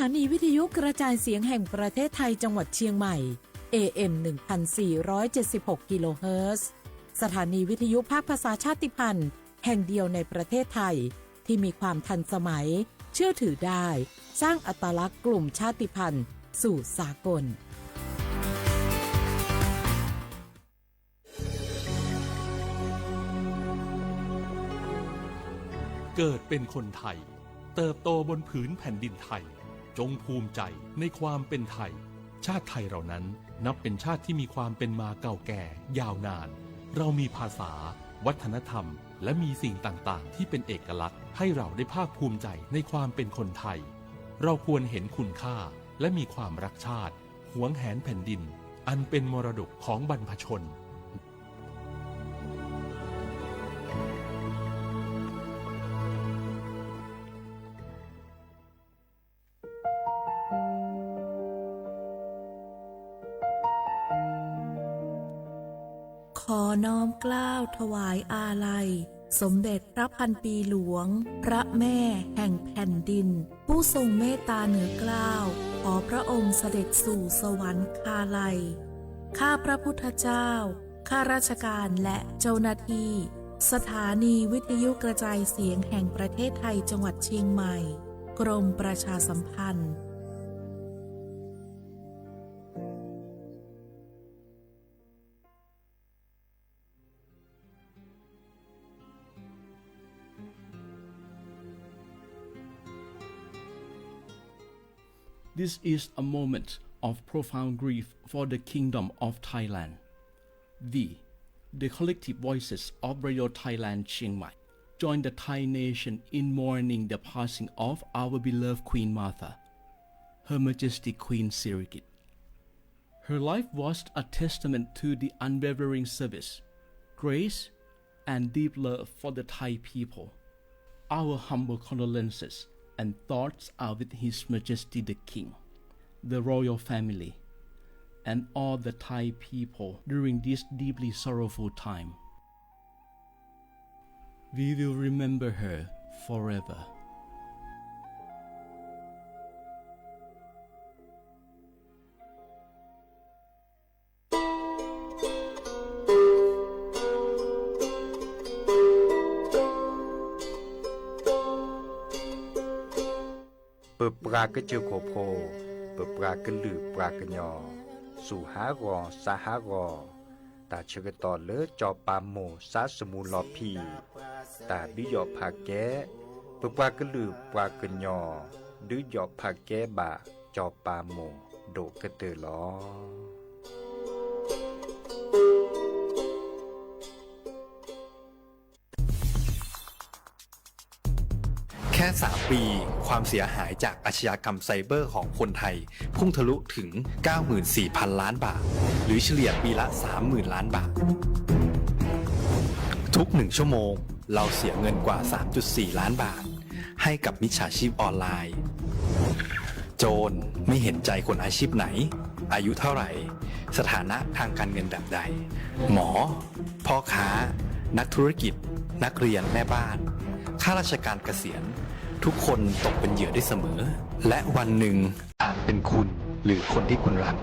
สถานีวิทยุกระจายเสียงแห่งประเทศไทยจังหวัดเชียงใหม่ เอ เอ็ม หนึ่งพันสี่ร้อยเจ็ดสิบหก กิโลเฮิรตซ์ สถานีวิทยุภาคภาษาชาติพันธุ์แห่งเดียวในประเทศไทย ที่มีความทันสมัย เชื่อถือได้ สร้างอัตลักษณ์กลุ่มชาติพันธุ์สู่สากล เกิดเป็นคนไทย เติบโตบนผืนแผ่นดินไทย จงภูมิใจในความเป็นไทย ชาติไทยเรานั้นนับเป็นชาติที่มีความเป็นมาเก่าแก่ยาวนาน เรามีภาษา วัฒนธรรม และมีสิ่งต่างๆ ที่เป็นเอกลักษณ์ ให้เราได้ภาคภูมิใจในความเป็นคนไทย เราควรเห็นคุณค่า และมีความรักชาติ หวงแหนแผ่นดิน อันเป็นมรดกของบรรพชน ขอน้อมเกล้าถวายอาลัย สมเด็จพระพันปีหลวง พระแม่แห่งแผ่นดิน ผู้ทรงเมตตาเหนือเกล้า ขอพระองค์เสด็จสู่สวรรคาลัย ข้าพระพุทธเจ้า ข้าราชการและเจ้าหน้าที่ สถานีวิทยุกระจายเสียงแห่งประเทศไทยจังหวัดเชียงใหม่ กรมประชาสัมพันธ์ This is a moment of profound grief for the Kingdom of Thailand. We, the collective voices of Radio Thailand Chiang Mai, join the Thai nation in mourning the passing of our beloved Queen Mother, Her Majesty Queen Sirikit. Her life was a testament to the unwavering service, grace, and deep love for the Thai people. Our humble condolences and thoughts are with His Majesty the King, the royal family, and all the Thai people during this deeply sorrowful time. We will remember her forever. ပပှၤကစၢၢ်ခိၣ်ဖိ, ပပှၤကလုာ်ပှၤကညီ, ဆူၣ်ဟးဂီၤစးဟးဂီၤ, တၢ်ဆၢကတီၢ်လၢစီၤပၤမိၢ်စါစမူလီၤဖံး, တၢ်ဒုးယီၣ်ဖးကဲ, ပပှၤကလုာ်ပှၤကညီ, ဒုးယီၣ်ဖးကဲဘၣ်စီၤပၤမိၢ်ဒိၣ်ကတၢၢ်လီၤ. แค่ สาม ปี ความเสียหายจากอาชญากรรมไซเบอร์ของคนไทยพุ่งทะลุถึง เก้าหมื่นสี่พัน ล้านบาท หรือเฉลี่ยปีละ สามหมื่น ล้านบาท ทุกหนึ่งชั่วโมง เราเสียเงินกว่า สามจุดสี่ ล้านบาท ให้กับมิจฉาชีพออนไลน์ โจรไม่เห็นใจคนอาชีพไหน อายุเท่าไหร่ สถานะทางการเงินแบบใด หมอ พ่อค้า นักธุรกิจ นักเรียน แม่บ้าน ข้าราชการเกษียณ ทุกคนตกเป็นเหยื่อได้เสมอ และวันหนึ่งอาจเป็นคุณหรือคนที่คุณรัก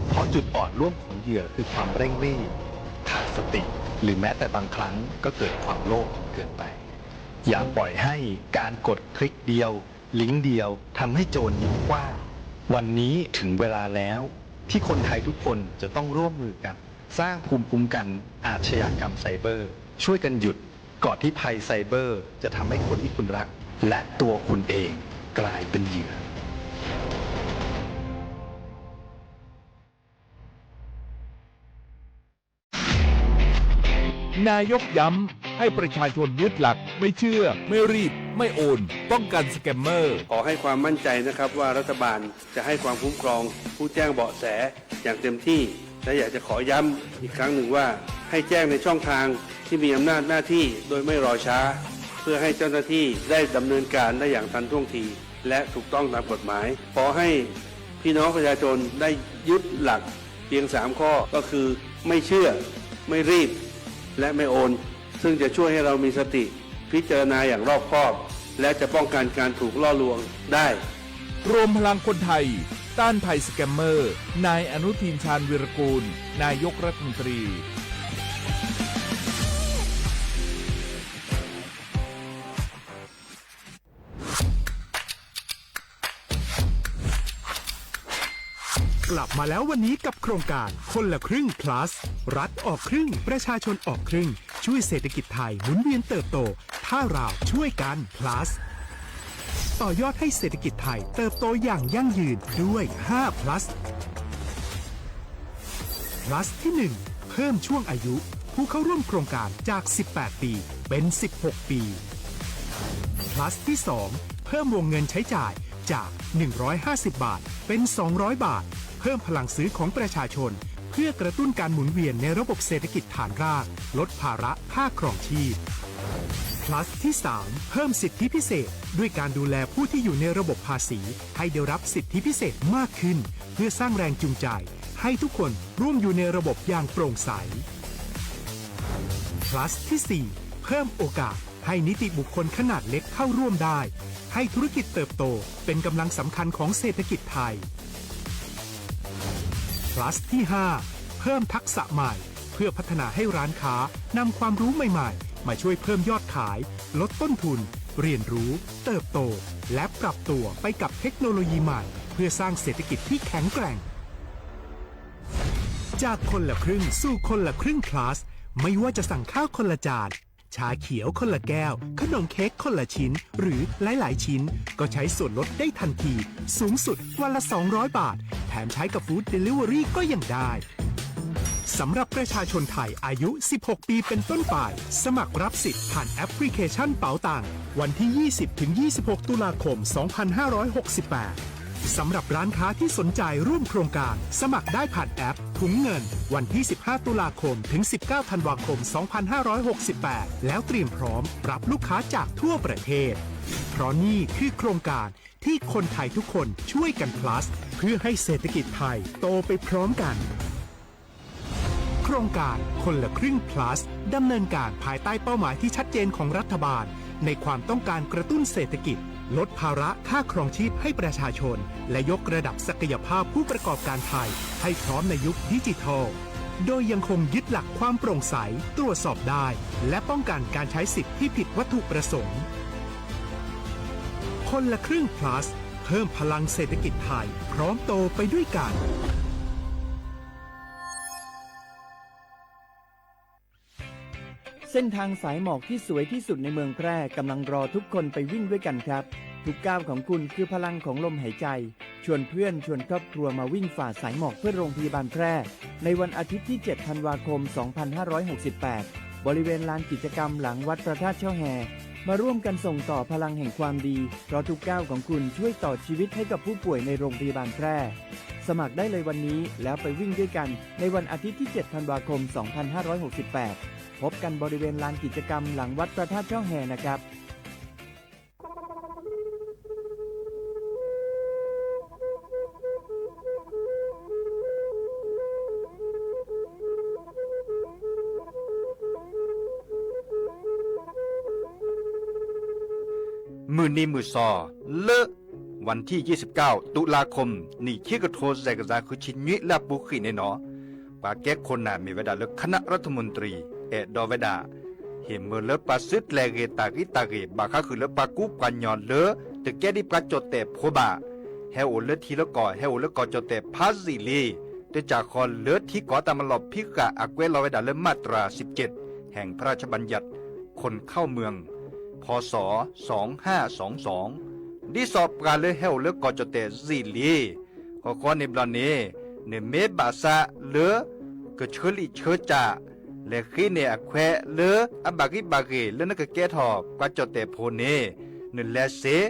เพราะจุดอ่อนร่วมของเหยื่อคือความเร่งรีบ ขาดสติ หรือแม้แต่บางครั้งก็เกิดความโลภจนเกินไป อย่าปล่อยให้การกดคลิกเดียว ลิงก์เดียวทำให้โจรยิ้มกว้าง วันนี้ถึงเวลาแล้วที่คนไทยทุกคนจะต้องร่วมมือกัน สร้างภูมิคุ้มกันอาชญากรรมไซเบอร์ ช่วยกันหยุดก่อนที่ภัยไซเบอร์จะทำให้คนที่คุณรัก และตัวคุณเองกลายเป็นเหยื่อ นายกย้ำให้ประชาชนยึดหลักไม่เชื่อ ไม่รีบ ไม่โอน ป้องกันสแกมเมอร์ ขอให้ความมั่นใจนะครับว่ารัฐบาลจะให้ความคุ้มครองผู้แจ้งเบาะแสอย่างเต็มที่ และอยากจะขอย้ำอีกครั้งหนึ่งว่าให้แจ้งในช่องทางที่มีอำนาจหน้าที่โดยไม่รอช้า เพื่อให้เจ้าหน้าที่ได้ดำเนินการได้อย่างทันท่วงที และถูกต้องตามกฎหมาย ขอให้พี่น้องประชาชนได้ยึดหลักเพียงสามข้อ ก็คือไม่เชื่อ ไม่รีบ และไม่โอน ซึ่งจะช่วยให้เรามีสติพิจารณาอย่างรอบคอบ และจะป้องกันการถูกล่อลวงได้ รวมพลังคนไทย ต้านภัยสแกมเมอร์ นายอนุทิน ชาญวีรกูล นายกรัฐมนตรี กลับมาแล้ววันนี้กับโครงการคนละครึ่ง plus รัฐออกครึ่ง ประชาชนออกครึ่ง ช่วยเศรษฐกิจไทยหมุนเวียนเติบโต ถ้าเราช่วยกัน plus ต่อยอดให้เศรษฐกิจไทยเติบโตอย่างยั่งยืนด้วย ห้า plus plus ที่ หนึ่ง เพิ่มช่วงอายุผู้เข้าร่วมโครงการจาก สิบแปด ปี เป็น สิบหก ปี plus ที่ สอง เพิ่มวงเงินใช้จ่ายจาก หนึ่งร้อยห้าสิบ บาท เป็น สองร้อย บาท เพิ่มพลังซื้อของประชาชน เพื่อกระตุ้นการหมุนเวียนในระบบเศรษฐกิจฐานราก ลดภาระค่าครองชีพ plus ที่ สาม เพิ่มสิทธิพิเศษ ด้วยการดูแลผู้ที่อยู่ในระบบภาษี ให้ได้รับสิทธิพิเศษมากขึ้น เพื่อสร้างแรงจูงใจ ให้ทุกคนร่วมอยู่ในระบบอย่างโปร่งใส plus ที่ สี่ เพิ่มโอกาสให้นิติบุคคลขนาดเล็กเข้าร่วมได้ ให้ธุรกิจเติบโตเป็นกำลังสำคัญของเศรษฐกิจไทย plus ที่ ห้า เพิ่มทักษะใหม่ เพื่อพัฒนาให้ร้านค้านำความรู้ใหม่ๆ มาช่วยเพิ่มยอดขาย ลดต้นทุน เรียนรู้ เติบโต และปรับตัวไปกับเทคโนโลยีใหม่ เพื่อสร้างเศรษฐกิจที่แข็งแกร่ง จากคนละครึ่งสู่คนละครึ่ง plus ไม่ว่าจะสั่งข้าวคนละจาน ชาเขียวคนละแก้ว ขนมเค้กคนละชิ้น หรือหลายๆ ชิ้น ก็ใช้ส่วนลดได้ทันที สูงสุดวันละ สองร้อย บาท แถมใช้กับ Food Delivery ก็ยังได้ สำหรับประชาชนไทยอายุ สิบหก ปีเป็นต้นไป สมัครรับสิทธิ์ผ่านแอปพลิเคชันเป๋าตัง วันที่ ยี่สิบ ถึง ยี่สิบหก ตุลาคม สองพันห้าร้อยหกสิบแปด สำหรับร้านค้าที่สนใจร่วมโครงการ สมัครได้ผ่านแอปถุงเงิน วันที่ สิบห้า ตุลาคม ถึง สิบเก้า ธันวาคม สองพันห้าร้อยหกสิบแปด แล้วเตรียมพร้อมรับลูกค้าจากทั่วประเทศ เพราะนี่คือโครงการที่คนไทยทุกคนช่วยกัน plus เพื่อให้เศรษฐกิจไทยโตไปพร้อมกัน โครงการคนละครึ่ง plus ดำเนินการภายใต้เป้าหมายที่ชัดเจนของรัฐบาล ในความต้องการกระตุ้นเศรษฐกิจ ลดภาระค่าครองชีพให้ประชาชน และยกระดับศักยภาพผู้ประกอบการไทย ให้พร้อมในยุคดิจิทัล โดยยังคงยึดหลักความโปร่งใส ตรวจสอบได้ และป้องกันการใช้สิทธิ์ที่ผิดวัตถุประสงค์ คนละครึ่ง plus เพิ่มพลังเศรษฐกิจไทย พร้อมโตไปด้วยกัน เส้นทางสายหมอกที่สวยที่สุดในเมืองแพร่กำลังรอทุกคนไปวิ่งด้วยกันครับ ทุกก้าวของคุณคือพลังของลมหายใจ ชวนเพื่อนชวนครอบครัวมาวิ่งฝ่าสายหมอกเพื่อโรงพยาบาลแพร่ ในวันอาทิตย์ที่ เจ็ด ธันวาคม สองพันห้าร้อยหกสิบแปด บริเวณลานกิจกรรมหลังวัดพระธาตุช่อแฮ มาร่วมกันส่งต่อพลังแห่งความดี เพราะทุกก้าวของคุณช่วยต่อชีวิตให้กับผู้ป่วยในโรงพยาบาลแพร่ สมัครได้เลยวันนี้แล้วไปวิ่งด้วยกันในวันอาทิตย์ที่ เจ็ด ธันวาคม สองพันห้าร้อยหกสิบแปด พบกันบริเวณลานกิจกรรมหลังวัดพระธาตุช่อแฮนะครับ မုၢ်နံၤမုၢ်စီၤ လၢ ဝၣ်ထံၣ် ယဲၢ်ဆံကၠီၣ် တုၤလါခီ နံၣ်ခံကထိ စဲးကစၢ် ဃုဆံနွံ လၢအပူၤဃံးန့ၣ်နီၤ, ပှၤကဲခိၣ်နၢ်မ့ၢ်ဝဲဒၣ်လၢ คณะรัฐมนตรี အဲၣ်ဒိးဝဲဒၣ် ဟ့ၣ်မၢလၢပှၤစုတြီၤဂ့ၤတၢ်ဂ့ၤတၢ်ဂ့ၤ ဘၣ်ဃးဃုာ်လၢပှၤကူပှၤကညီလၢ တကဲဒ်ပှၤကၠီၣ်တဲၣ်ဖိဘၣ်, ဟဲအိၣ်လၢထံလၢကီၢ် ဟဲအိၣ်လၢကီၢ်ကၠီၣ်တဲၣ်ဖးယံာ်လံ, တကးဃီလၢထံကီၢ်တၢ်မၤလီၢ်ဖံးဃာ် အကွဲးလီၤဝဲဒၣ်လၢ มาตราสิบเจ็ด แห่งพระราชบัญญัติ คนเข้าเมือง พ.ศ. สองห้าสองสอง ဒ်သိးပှၤလၢဟဲအိၣ်လၢကီၢ်ကၠီၣ်တဲၣ်ယံာ်လံ ဃီဃီန့ၣ်ဘျီန့ၣ် နမ့ၢ်ဘၣ်ဆၣ်လၢ ကဆၢလံၣ်ဆၢကၠၢ် လဲၤဃ့န့ၢ်အခွဲးလၢအဘၣ်ဂံၢ်ဘၣ်ဂ့ၤ လၢနကကဲထီၣ်ပှၤကၠီၣ်တဲၣ်ဖိန့ၣ် နလဲၤစ့ၢ်,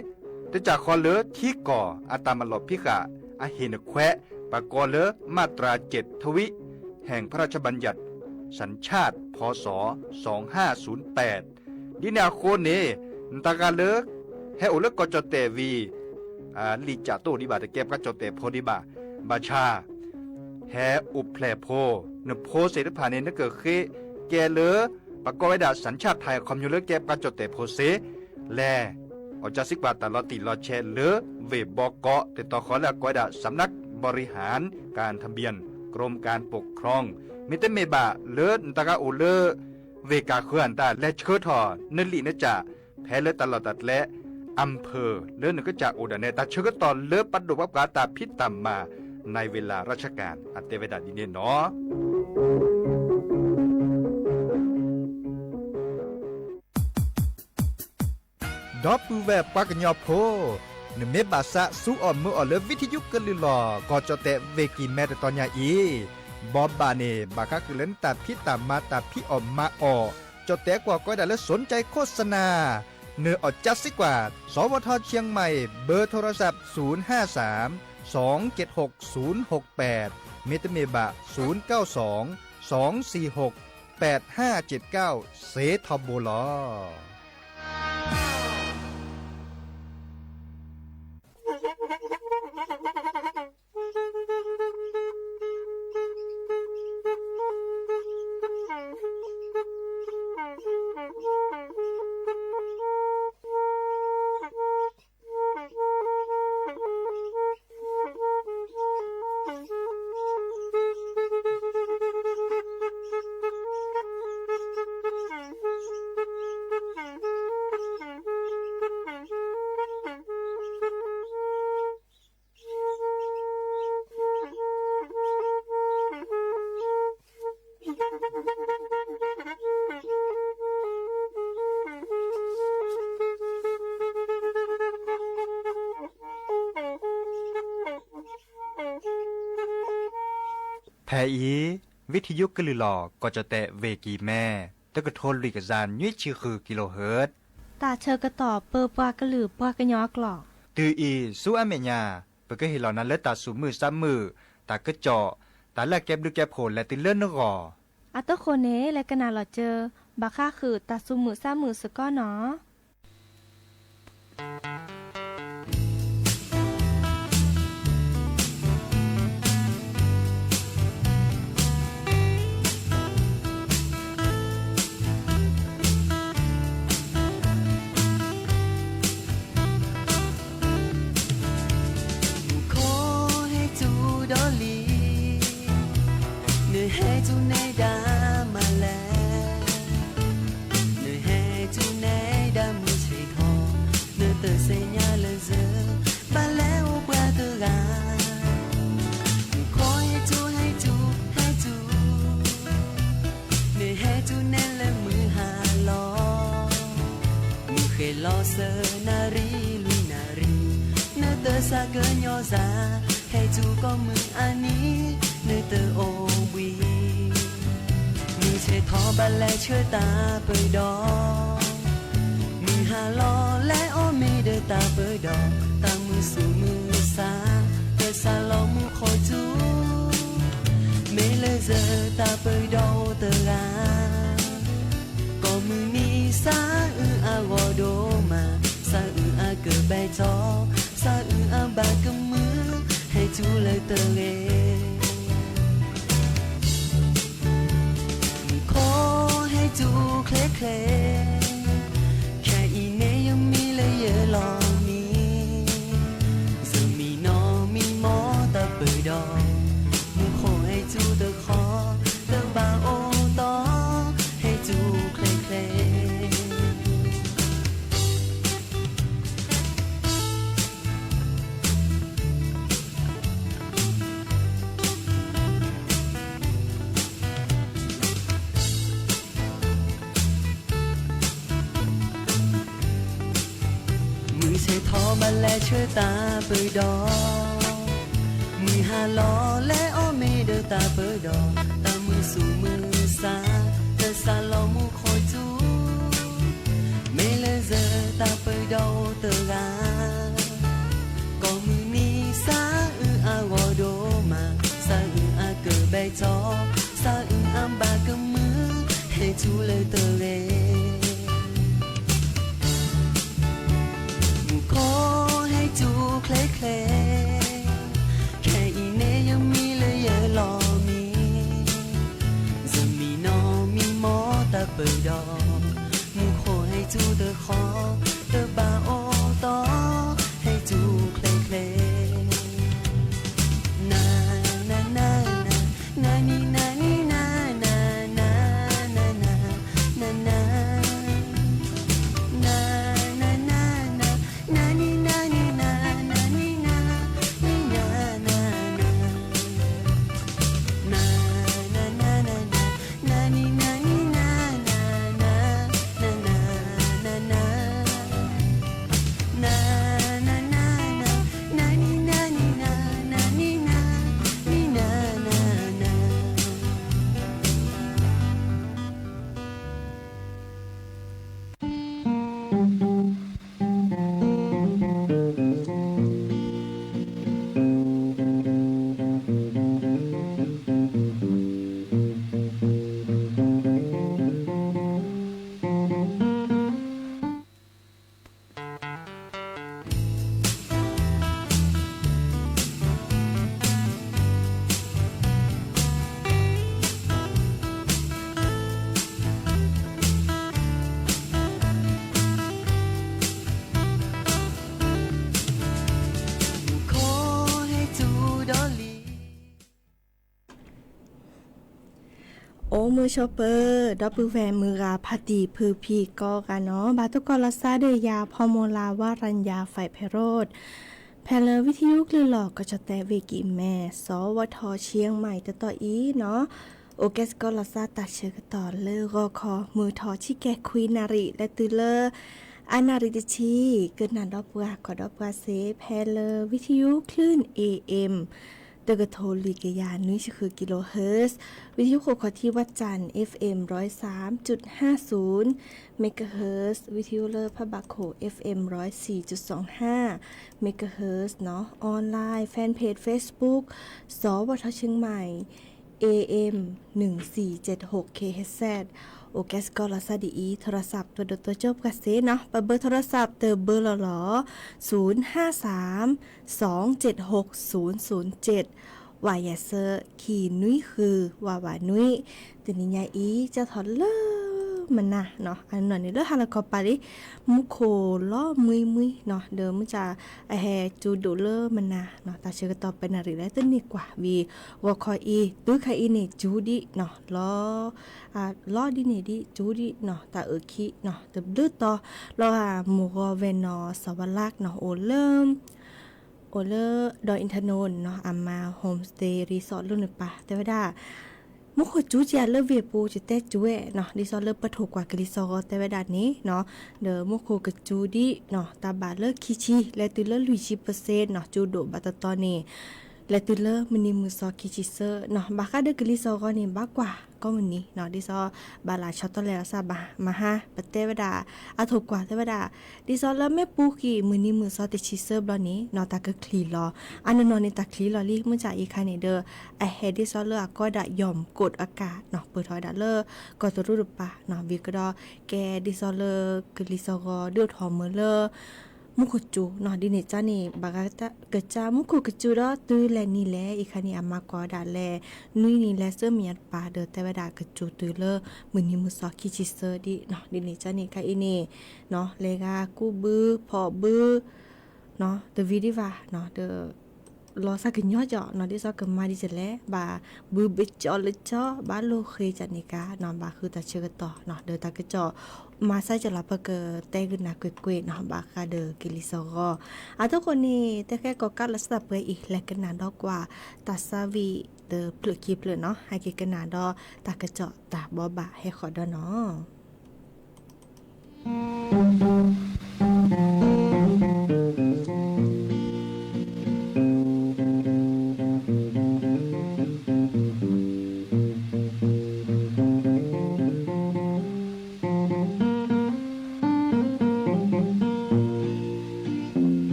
တကးဃီလၢထံကီၢ်အတၢ်မၤလီၢ်ဖံးဃာ် အဟ့ၣ်နခွဲး ပှၤကိးလၢ มาตราเจ็ด ทวิ แห่งพระราชบัญญัติ สัญชาติ พ.ศ. สองห้าศูนย์แปด ဒ်န့ၣ်အဃိန့ၣ် နတၢ်ဂၤလၢ ဟဲအိၣ်လၢကီၢ်ကၠီၣ်တဲၣ်ဝံၤ လံာ်ကၠၢ်တအိၣ်ဒံးဘၣ် တကဲပှၤကၠီၣ်တဲၣ်ဖိဒံးဘၣ်, ဘၣ်ဆၣ် ဟဲအိၣ်ဖျဲၣ်ဖိ, နဖိသ့ၣ်တဖၣ်န့ၣ် နကဃ့ကဲလၢ ပှၤကိးဝဲဒၣ် สัญชาติไทย အခီပညီလၢကဲပှၤကၠီၣ်တဲၣ်ဖိစ့ၢ်, လဲၤ အီၣ်ကၢစံးကွၢ်တၢ်လီၤတံၢ်လီၤဆဲးလၢ ဝ့ၢ်ဘီကီး တၢ်တီဃီၤလၢအကိးဝဲဒၣ် สำนักบริหารการทะเบียน กรมการปกครอง မ့တမ့ၢ်ဘၣ်လၢ နတဂၤအိၣ်လၢ ဝ့ၢ်ကၢဃၢၤ နတၢ်လဲၤဆှၢထီၣ် နလံာ်နကၠၣ် ဖဲလၢတၢ်လီၢ်တၢ်ကျဲ อำเภอ လၢနကစၢ်အိၣ်ဒၣ်နဲ တၢ်ဆၢကတီၢ်လၢပဒိၣ်ပှၤပှၤတၢ်ဖံးတၢ်မၤ ในเวลาราชการ အတဲဝဲဒၣ်ဒ်န့ၣ်နီၤ. ဒီပုၢ်ဝဲၢ်ပှၤကညီဖိ, နမ့ၢ်ဘၣ်သးစူၤအီၣ်မုာ်အီၣ်လၢ ဝံထယုကလုၢ်လီၢ် ကီၢ်ကၠီၣ်တဲၣ် ဝ့ၢ်ကံၢ်မဲ တတီၤညါအံၤ, ဘီဘၣ်န့ၣ် ဘၣ်ဃးဃုာ်လၢနတၢ်ဖံးတၢ်မၤတၢ်ဖံးအီၣ်မၤအီၣ်, ကၠီၣ်တဲၣ်ကွီၢ်ကိးဝဲဒၣ်လၢ สนใจโฆษณา နအီၣ်ကၢစံးကွၢ် สวท เชียงใหม่ เบอร์โทรศัพท์ ศูนย์ห้าสาม สองเจ็ดหก ศูนย์หกแปด မ့တမ့ၢ်ဘၣ် ศูนย์เก้าสอง สองสี่หก แปดห้าเจ็ดเก้า စ့ထီဘိလီၤ. ဖဲအံၤ ဝံထယုကလုၢ်လီၢ် ကီၢ်ကၠီၣ်တဲၣ် ဝ့ၢ်ကံၢ်မဲ တကထိလွံၢ်ကယၤနွံဆံဃု kilohertz တၢ်ဆၢကတီၢ်ပၢပှၤကလုာ်ပှၤကညီအကျိာ်. တုၤအံၤဆူအမဲာ်ညါ ပကဟ့ၣ်လီၤနၤလၢတၢ်သူၣ်မုာ်သးမုာ်, တၢ်ကစီၣ်, တၢ်လၢအကဲဘျုးကဲဖှိၣ်လဲၤတုၤလၢနဂီၢ်. အတဃိန့ၣ် လဲၤကနၣ်လီၤစၢၤ ဘၣ်ဃးဃုာ်တၢ်သူၣ်မုာ်သးမုာ်စ့ၢ်ကီးနီၤ. မူခိၣ်ဟဲတုၤဒီးလံ, နဟဲတုၤနဲဒၣ်မၤလဲၣ်, နဟဲတုၤနဲဒၣ်မုၢ်ဆ့ၣ်ထီၣ်, နတသ့ၣ်ညါလၢၤစၢၤ ဘၣ်လဲၤအိၣ်ပှၤတဂၤ. မူခိၣ်ဟဲတုၤ ဟဲတုၤ ဟဲတုၤ, နဟဲတုၤနဲလၢမုၢ်ဟါလီၤ, မုၢ်ဃ့လီၤစၢၤနၣ်ရံၣ်လွံၢ်နၣ်ရံၣ်, နတသးကညီၤစၢ်, ဟဲတုၤကိးမုၢ်အနံၤ, နတအိၣ်ဘှံး. မုၢ်ဆ့ၣ်ထီၣ်ဘၣ်လဲၤဆှၢတၢ်ပၢၢ်ဒီး, မုၢ်ဟါလီၤလဲၤအီၣ်မ့ၤဒီးတၢ်ပၢၢ်ဒီး, တၢ်မုာ်သူၣ်မုာ်သး, တၢ်ဆါလီၤမူခိၣ်တုၤ, မ့ၢ်လၢစၢၤတၢ်ပၢၢ်ဒီးအိၣ်တဂၤ. ကိးမုၢ်နံၤသးအုးအဂီၢ်ဒိၣ်မး, သးအုးအကဘဲထီၣ်, သးအုးအဘၣ်ကမုာ်, ဟဲတုၤလၢတဂ့ၤ. မူခိၣ်ဟဲတုၤချ့ချ့, ခဲအံၤန့ၣ်ယမံလၢယလီၢ်မံ, ယမံနီၢ်မံမီတၢ်ပၢၢ်ဒီး, မူခိၣ်ဟဲတုၤတခီ, တဘၣ်အိၣ်တီ, ဟဲတုၤချ့ချ့. မုၢ်ဆ့ၣ်ထီၣ်ဘၣ်လဲၤဆှၢတၢ်ပၢၢ်ဒီး, မုၢ်ဟါလီၤလဲၤအီၣ်မ့ၤဒီးတၢ်ပၢၢ်ဒီး, တၢ်မုာ်သူၣ်မုာ်သး, တၢ်ဆါလီၤမူခိၣ်တုၤ, မ့ၢ်လၢစၢၤတၢ်ပၢၢ်ဒီးအိၣ်တဂၤ. ကိးမုၢ်နံၤသးအုးအဂီၢ်ဒိၣ်မး, သးအုးအကဘဲထီၣ်, သးအုးအဘၣ်ကမုာ်, ဟဲတုၤလၢတဂ့ၤ. မူခိၣ်ဟဲတုၤချ့ချ့, ခဲအံၤန့ၣ်ယမံလၢယလီၢ်မံ, ယမံနီၢ်မံမီတၢ်ပၢၢ်ဒီး, မူခိၣ်ဟဲတုၤတခီ, တဘၣ်အိၣ် အိၣ်မုာ်ဆိးပၢၤ ဒီပုၢ်ဝဲၢ်မုၢ်ဂၤဖါတံၢ်ဖုဖံကိးဂၤနီၤ, ဘၣ်သကိးလီၤသးဒီးယၤ ဖီမိၤလၤ ဝါရံယၤ ဖဲးဖဲးရိး, ဖဲလၢဝံထံယုကလုၢ်လီၤ ကီၢ်ကၠီၣ်တဲာ်ဝ့ၢ်ကံၢ်မဲ စီၤဝီၤထီၣ်ဆံမံၤတတီၤအံၤနီၤ, အိၣ်ကဲသကိးလီၤသးတၢ်ဆၢကတီၢ်လၢဂီၤခီ မုၢ်ထီၣ်ဆံကဲခွံနၣ်ရံၣ် လဲၤတုၤလၢ အနၣ်ရံၣ်တဆံ ကနၣ်ဒီးပှၤ ကီၢ်ဒီးပှၤစ့ၢ် ဖဲလၢဝံထံယုကလုၢ် A M တကထိလွံၢ်ကယၤနွံဆံဃု kilohertz, ဝံထံယုခိၣ်ခီၣ်ထံးဝၣ်တၢၣ် F M ร้อยสามจุดห้าศูนย์ megahertz, ဝံထံယုလၢဖးဘၣ်ခိၣ် F M ร้อยสี่จุดสองห้า megahertz နီၤ, online fanpage Facebook စီၤဝီၤထီၣ်ဆံမံၤ A M หนึ่งสี่เจ็ดหก K H Z, အိၣ်ကဲသကိးလီၤသးဒ်အံၤ, โทรศัพท์ ပဒိၣ်တိစၢၤပှၤစ့ၢ်နီၤ, ပဘၢ โทรศัพท์ တဘၢလီၤလီၤ, ศูนย์ห้าสาม สองเจ็ดหก ศูนย์ศูนย์เจ็ด ဝးယဲၢ်ဆၢ ခံနွံဃု ဝးဝးနွံ, တနံၤညါအံၤ ကၢ်ထီၣ်လၢမနၤနီၤ, အနီၢ်န့ၣ်လၢဟါလီၤခီပၤလံ, မူခိၣ်လီၤမှံမှံနီၤ, ဒီးမုၢ်ကၢ်အဟဲကၠူဒိၣ်လၢမနၤနီၤ, တၢ်ဆၢကတီၢ်ပနၣ်ရံၣ်လၢတန့ၢ်ကွၢ်ဝံၤ ဂီၤခီအံၤ တုၤခါအံၤန့ၣ် ကၠူဒံးနီၤ, လီၤ လီၤဒ်န့ၣ်ဒံး ကၠူဒံးနီၤ, တၢ်အုၣ်ခံနီၤ တဘျုးတီၤ လီၤဂာ် မိၢ်ဂီၤဝဲၢ်နီၢ် စီၤဝါလၢ်နီၤ, အိၣ်လၢ အိၣ်လၢ ဒီအ့ထနိနီၤ, အမၤ homestay resort လၢန့ၣ်ပၢ် တဲဝဲဒၣ် မူခိၣ်ကၠူက့ၤလၢဝ့ၢ်ပူၤ ကတဲကၠူဝဲနီၤ, ဒ်သိးလၢပထိၣ်ကွၢ်ကလံၤစီၤဂီၤတဲဝဲဒၣ်န့ၣ်နီၤ, ဒီးမူခိၣ်ကၠူဒံးနီၤ, တၢ်ဘၣ်လၢခံဆံ လဲၤတုၤလၢလွံၢ်ဆံ percent နီၤ, ကၠူဒိၣ်ဘၣ်တတီၤန့ၣ် လဲၤတုၤလၢမုၢ်နံၤမုၢ်သီခံဆံသၢနီၤ, ဘၣ်ဃးဒီးကလံၤစီၤဂီၤန့ၣ် ဘၣ်ကွၢ်ကိးမုၢ်နံၤနီၤ, ဒ်သိး ဘၣ်လၢဆီတလဲလီၤသးဘၣ်မဟါ ပတဲဝဲဒၣ် အထိၣ်ကွၢ်တဲဝဲဒၣ် ဒ်သိးလၢမ့ၢ်ပူၤကွံာ်မုၢ်နံၤမုၢ်သီတဆံသၢဘျီန့ၣ်နီၤ, တၢ်ကချံးလီၤ, အနီၢ်နီၢ်န့ၣ် တၢ်ချံးလီၤလံ, မုၢ်ကၢ်အံၤခါန့ၣ်ဒီး အဟဲဒ်သိးလၢအကိးဒၣ် ယီၣ်ကိးအကါနီၤ, ပၢၢ်ထီၣ်ဝဲဒၣ်လၢ ကီၢ်တရူးတပၤနီၤ, ဝံၤကဒီး ကဲဒ်သိးလၢကလံၤစီၤဂီၤဒုးအိၣ်ထီၣ်မုၢ်လၢ မူခိၣ်ကၠူနီၤ, ဒ်န့ၣ်ကန့ၣ် ဘၣ်ဃးကစၢ်မူခိၣ်ကၠူဒီးတုၤလဲၤနံၤလဲၣ်, အံၤခါန့ၣ် အမၤကွၢ်ဝဲဒၣ်လဲၤ နွံနံၤလဲၤဆူမဲာ်ညါတပၤဒီး တဲဝဲဒၣ်ကၠူတုၤလၢမုၢ်နံၤမုၢ်သီခံဆံသၢဒံးနီၤ, ဒ်န့ၣ်ကန့ၣ် ခါအံၤန့ၣ် နီၤ လဲၤဂၤကူးဘု ဖီၣ်ဘု နီၤ တဝံၤဒံးဘၣ်နီၤ, ဒီး လီၤသးကညီကီးနီၤ, ဒ်သိးကမၤဒ်လဲၣ် ဘၣ်ဘုဘၣ်ကၠီလၢကၠီ ဘၣ်လိာ်ဃ့ကန့ၣ်ကါနီၤ, ဘၣ်ဃုတၢ်ဆၢကတီၢ်နီၤ, ဒီးတၢ်ကစီၣ် မၤစၢၤကလီၤ ပကတဲကနၣ်ကွ့ၢ်ကွ့ၢ်နီၤ, ဘၣ်ဃးဒီးကလံၤစီၤဂီၤ အသကိးန့ၣ် တၢ်ဃဲကီၢ်ကးလီၤသးပှဲၤအံၤ လဲၤကနၣ်ဒီးကွၢ် တၢ်သးဝံၣ်ဒီးဖျၢၣ်ခံဖျၢၣ်နီၤ, ဟဲက့ၤကနၣ်ဒီးတၢ်ကစီၣ်တၢ်ဘိးဘၣ်ဟဲဃီၤဒီးနီၤ.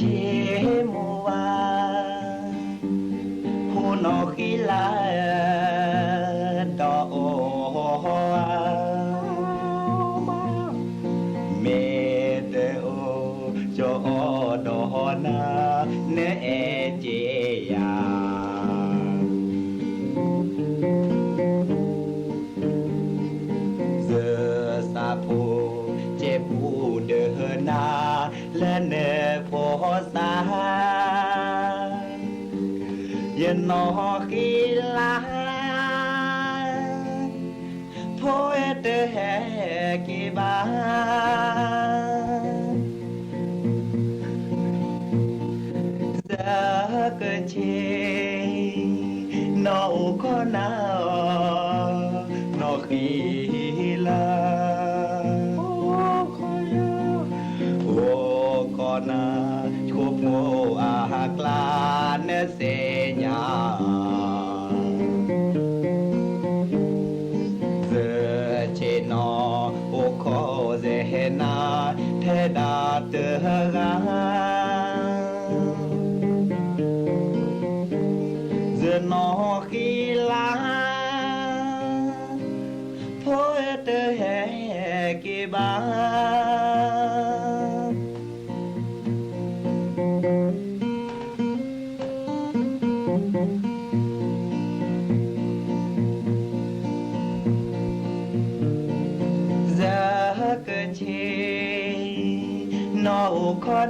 Chemua, ဖိနီၢ်ဃံလၤ ဒီးအိၣ်ဧါ, မ့ၢ်တအိၣ် ကၠီအီၤဒီးနၤ နအဲၣ်က့ၤယၤ စၢသးဖိကဲပူၤဒၢနၤ လၢနဖိသၣ် ယနီၢ်ဃံလၤ ဖိတဟဲက့ၤဘၣ် စကဆ့ နီၢ်အိၣ်ခိးနၤ နီၢ်ဃံလၤ အိၣ်ခိးနၤ ဆိဖိအကျါ နသ့ၣ်ညါ စကဆ့နီၢ်အိၣ်ခိးစ့ၢ်နၤ ထဲဒၣ်တဂၤ စနီၢ်ဃံလၤ ဖိတဟဲက့ၤဘၣ် စကဆ့ နီၢ်အိၣ်ခိး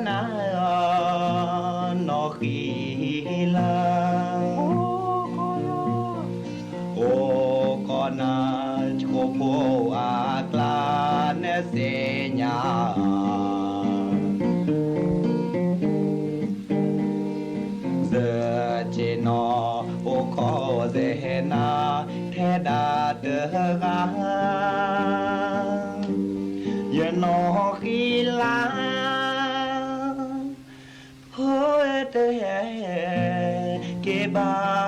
နၤ သ့ၣ်ညါ စ့ၢ်ကီးနီၤ အိၣ်ခိးသ့ၣ်နၤ ထဲဒၣ်တဂၤ ယနီၢ်ဃံလၤ ဖိတဟဲက့ၤဘၣ်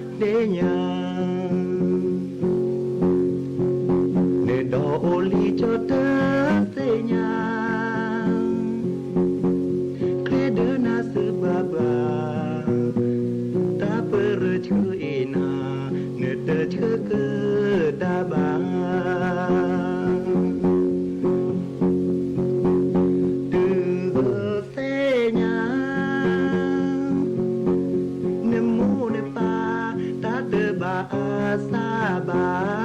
သ့ၣ်ညါ နဒီးအိၣ်လံကၠီတသ့ၣ်ညါ ချ့ဒုးနၤစ့ၢ်ဘၣ်ဘၣ် တၢ်ပရၢဆှၢအံၤနၤ နတဆှၢကဒါဘၣ် တုၤသ့ၣ်ညါ နမိၢ်နပၢ် တၢ်တဘၣ်အသးဘၣ်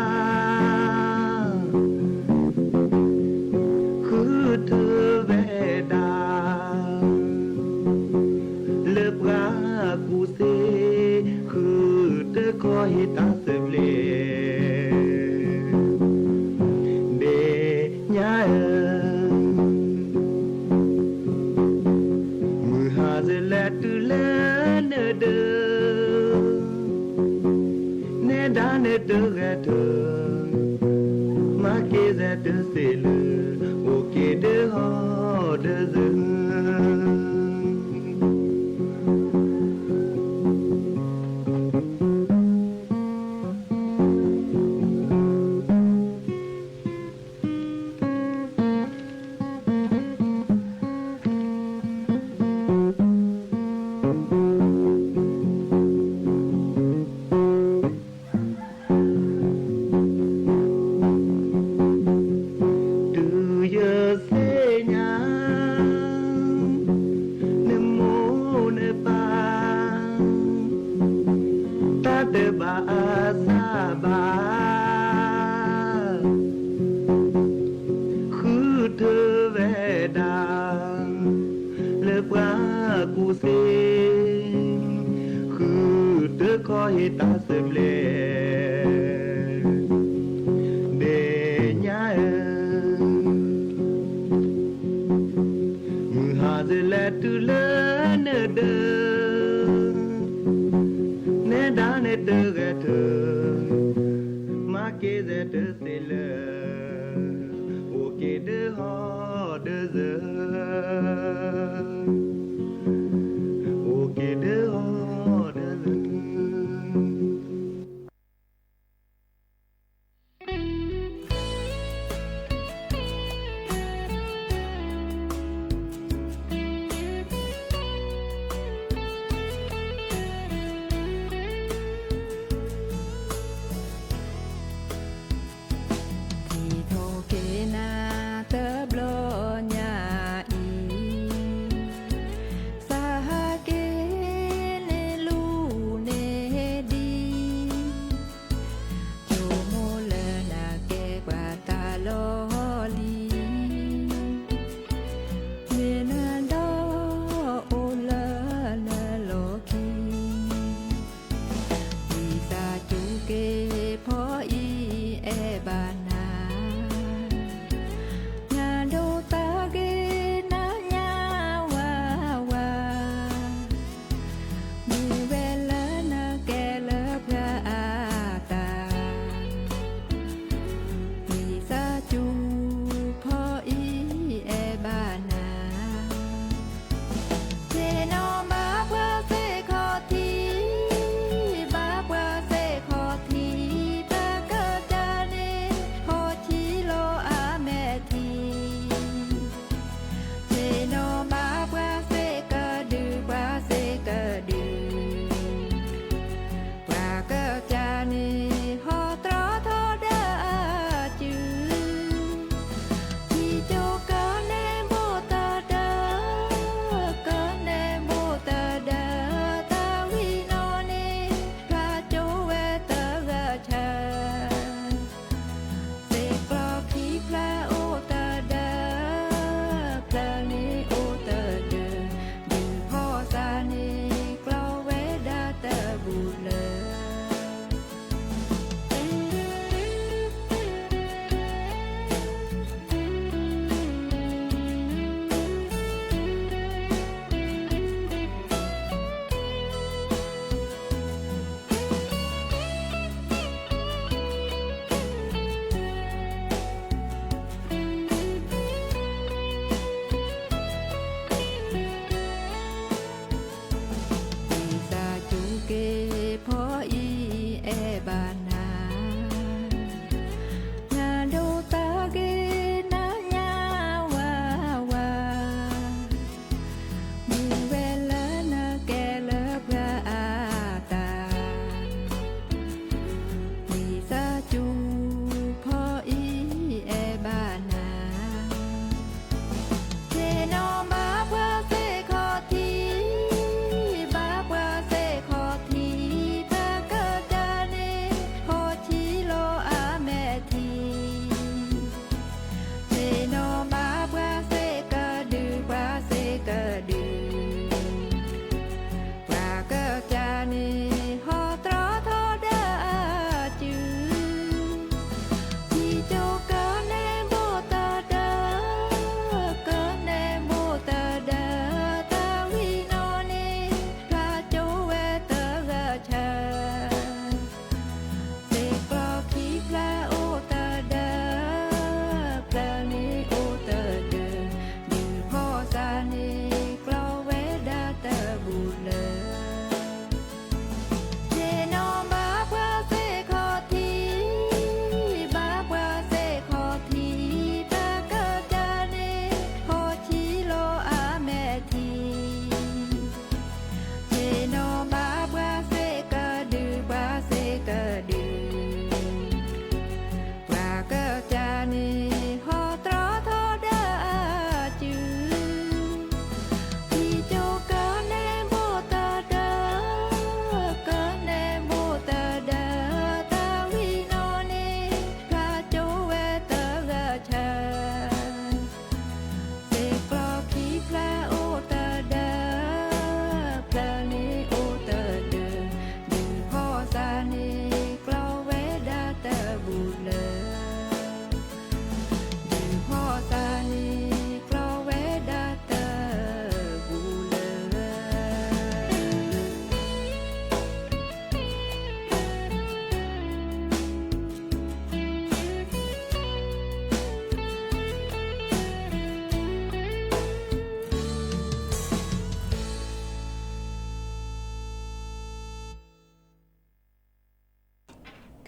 ဃုထၢဝဲဒၣ် လၢပှၤကူၣ်သ့ ဃုတခီဟ့ၣ်တၢ်သဘျ့ ဒ့ၣ်ညါဧၢ မုၢ်ဟါစလဲၤတုၤလၢနဒၢး နဲဒၣ်နဲတဂဲၤထၢၣ် မၤက့ၤစဲးတသ့လၢ အိၣ်က့ၤဒၢဟီၣ်ဒၢစၢၤ တုၤယသ့ၣ်ညါ နမိၢ်နပၢ် တၢ်တဘၣ်အသးဘၣ် ဃုထၢဝဲဒၣ် လၢပှၤကူၣ်သ့ ဃုတခီဟ့ၣ်တၢ်သဘျ့ ဒ့ၣ်ညါဧၢ မုၢ်ဟါစလဲၤတုၤလၢနဒၢး နဲဒၣ်နဲတဂဲၤထၢၣ် မၤက့ၤစဲးတသ့လၢ အိၣ်က့ၤဒၢဟီၣ်ဒၢစၢၤ အိၣ်က့ၤဒၢဟီၣ်ဒၢစၢၤ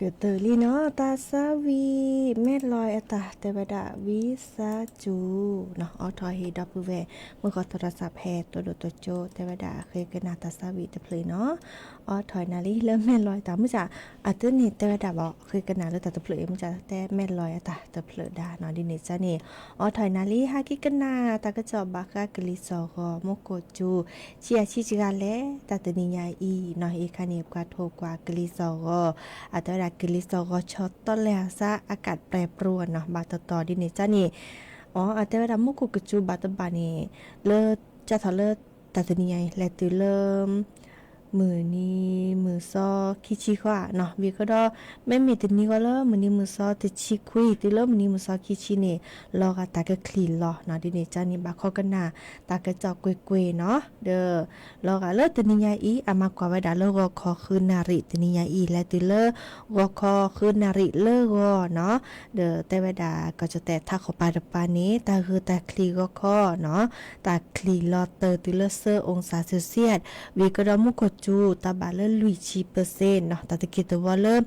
ကတၢၢ်လံနီၤ တၢ်သးဝံၣ် မဲၢ်လီၤအတၢ် တဲဝဲဒၣ်ဝံသးစူၤနီၤ အိးထီၣ်ဟ့ၣ်ဒီပုၢ်ဝဲၢ် မုၢ်ဂီၤသရၣ်စးဖဲ တိၢ်ဒိၣ်တိၢ်ကၠိ တဲဝဲဒၣ်ဃ့ကနၣ်တၢ်သးဝံၣ်တဖျၢၣ်နီၤ အိးထီၣ်နၤလံလၢမဲၢ်လီၤအတၢ် မုၢ်ကၢ် အတန့ၣ်တဲဝဲဒၣ်ဘၣ် ဃ့ကနၣ်လၢတၢ်တဖျၢၣ်အံၤ မုၢ်ကၢ်တဲမဲၢ်လီၤအတၢ်တဖျၢၣ်ဒၣ်နီၤ ဒ်န့ၣ်ကန့ၣ် အိးထီၣ်နၤလံ ဟဲက့ၤကနၣ်တၢ်ကစီၣ်ဘၣ်ဃးကလံၤစီၤဂီၤ မူခိၣ်စူၤ ဆံးအဆံးစှၤလဲၣ် တၢ်တနံၤညါအံၤနီၤ အံၤခါန့ၣ် ပှၤထိၣ်ကွၢ်ကလံၤစီၤဂီၤ အတဲဝဲဒၣ်ကလံၤစီၤဂီၤဆီတီလဲအသး အကးပြဲၤပြိနီၤ ဘၣ်တတီၤဒ်န့ၣ်ကန့ၣ် အတဲဝဲဒၣ်မူခိၣ်ကစူၤဘၣ်တဘၣ်န့ၣ် လၢ ကၢ်ထီၣ်လၢတၢ်တနံၤညါအံၤ လဲၤတုၤလၢ မုၢ်နံၤမုၢ်သီခံဆံဃီနီၤ ဝံၤကဒီး မ့မ့ၢ်တနံၤဃီလၢမုၢ်နံၤမုၢ်သီတဆံခွံ တုၤလၢမုၢ်နံၤမုၢ်သီခံဆံန့ၣ် လီၤဂာ်တၢ်ကချံၣ်လီၤနီၤ ဒ်န့ၣ်ကန့ၣ် ဘၣ်ခိးကနၣ်တၢ်ကစီၣ်ကွ့ၢ်ကွ့ၢ်နီၤ ဒီး လီၤဂာ်လၢတနံၤညါအံၤ အမၤကွၢ်ဝဲဒၣ်လၢဂီၤခီဃုနၣ်ရံၣ် တနံၤညါအံၤ လဲၤတုၤလၢ ဂီၤခီဃုနၣ်ရံၣ်လၢဂီၤနီၤ ဒီးတဲဝဲဒၣ် ကီၢ်ကၠီၣ်တဲၣ်ထးခီၣ်ပၤတပၤန့ၣ် တၢ်ဂုာ်တၢ်ချံၣ်ဂီၤခီနီၤ တၢ်ချံၣ်လီၤတၢၢ်တုၤလၢသၢအူစးစ့စ့ ဝံၤကဒီးမူခိၣ်စူၤ တၢ်ဘၣ်လၢလွံၢ်ဆံပၢၢ်စ့ၣ်နီၤ တၢ်သက့ၢ်တဝီလၢ